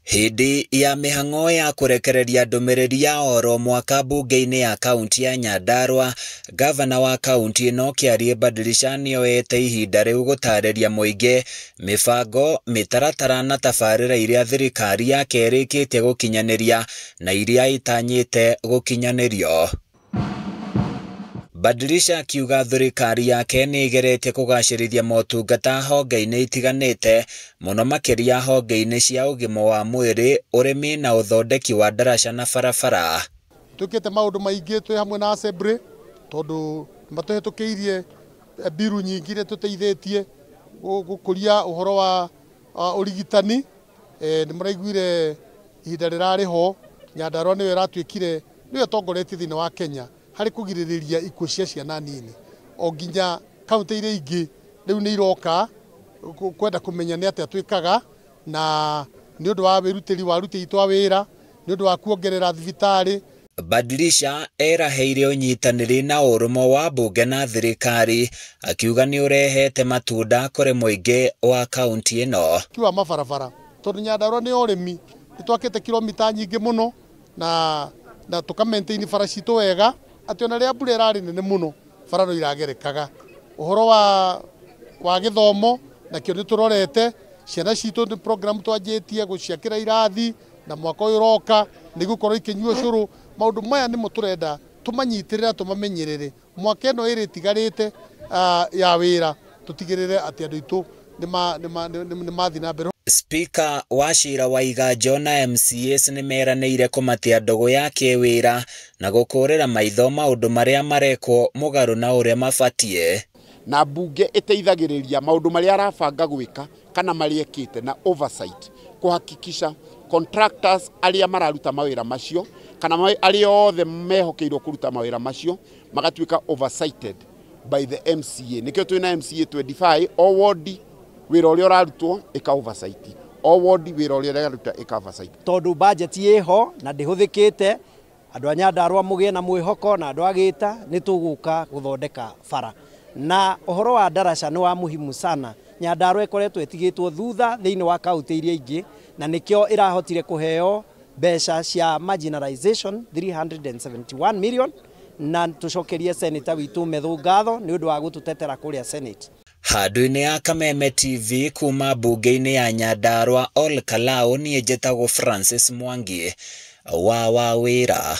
Hĩndĩ ya mĩhang'o ya kũrekereria ndũmĩrĩri ya oro mwaka mbunge-inĩ ya kaunti ya Nyandarua, gavana wa kaunti ĩno Kĩarie Badilisha nĩoete ihinda rĩu gũtarĩria mũingĩ mĩbango, mĩtaratara na tabarĩra iria thirikari yake ĩrĩkĩtie gũkinyanĩria na iria ĩtanyĩte gũkinyanĩrio. Badilisha akiuga thirikari yake nĩ ĩgeretie kũgacĩrithia motungata honge-inĩ itiganĩte mũno makĩria honge-inĩ cia ũgima wa mwĩrĩ, ũrĩmi na ũthondeki wa ndaraca na barabara. Twĩkĩte maũndũ maingĩ twĩ hamwe na assembly tondũ matũhetũkĩirie biru nyingĩ iria tũteithĩtie gũkũria ũhoro wa ũrigitani. Nĩ mũraiguire ihinda rĩrarĩ ho Nyandarua nĩyo ĩratuĩkire nĩyo ĩtongoretie thĩinĩ wa Kenya harĩ kũgirĩrĩria ikuũ cia ciana nini o nginya kaunti iria ingĩ rĩu nĩ iroka kwenda kũmenya nĩ atĩa twĩkaga, na nĩ ũndũ wa wĩrutĩri wa aruti aitũ a wĩra, nĩ ũndũ wa kuongerera thibitarĩ. Badilisha eraheire ũnyitanĩri na ũrũmwe wa mbunge na thirikari, akiuga nĩ ũrehete matunda kũrĩ mũingĩ wa kaunti ĩno. Kiwa mabarabara tondũ Nyandarua nĩ ũrĩmi, nĩ twakĩte kilomita nyingĩ mũno na tũka maintain bara citũ wega atĩ ona rĩrĩa mbura ĩrarĩ nene mũno bara no iragerekaga. Ũhoro wa gĩthomo nakĩo nĩ tũrorete ciana citũ, nĩ program twanjĩtie gũciakĩra irathi na mwaka ũyũ ũroka nĩ gũkorwo ikĩnyua ũcũrũ. Maũndũ maya nĩmo tũrenda tũmanyitĩrĩre tũmamenyerere mwaka ĩno ĩrĩ ĩtigarĩte ya wĩra, tũtigĩrĩre atĩ andũ aitũ nĩ mathiĩ na mbere. Speaker wa cira wa Iganjo na MCAs nĩ meranĩire kũmatia ndũgũ ya kĩwĩra na gũkũrĩra maitho maũndũ marĩa marekwo mũgarũ na ũrĩa mabatiĩ. Na mbunge ĩteithagĩrĩria maũndũ marĩa arabanga gwĩka kana marĩa ekĩte na oversight kuhakikisha contractors arĩa mararuta mawĩra macio kana arĩa othe mehokeirwo kũruta mawĩra macio magatuĩka oversighted by the MCA. Nĩkĩo twĩna MCA 25 o ward wĩra ũrĩa ũrarutwo ĩka oversight, o ward wĩra ũrĩa ũraruta ĩka oversight. Tondũ budget ĩho na ndĩhũthĩkĩte, andũ a Nyandarua mũgĩe na mwĩhoko na andũ a Gĩta nĩ tũgũka gũthondeka bara. Na ũhoro wa ndaraca nĩ wa muhimu sana. Nyandarua ĩkoretwo ĩtigĩtwo thutha thĩinĩ wa kaunti iria ingĩ, na nĩkĩo ĩrahotire kũheo mbeca cia marginalization 371 million, na tũcokerie senator witũ Methu ngatho nĩ ũndũ wa gũtũtetera kũrĩa Senate. Handũ-inĩ ya Kameme TV kuma mbunge-inĩ ya Nyandarua Ol Kalou, niĩ njĩtagwo Francis Mwangi wa Wawĩra.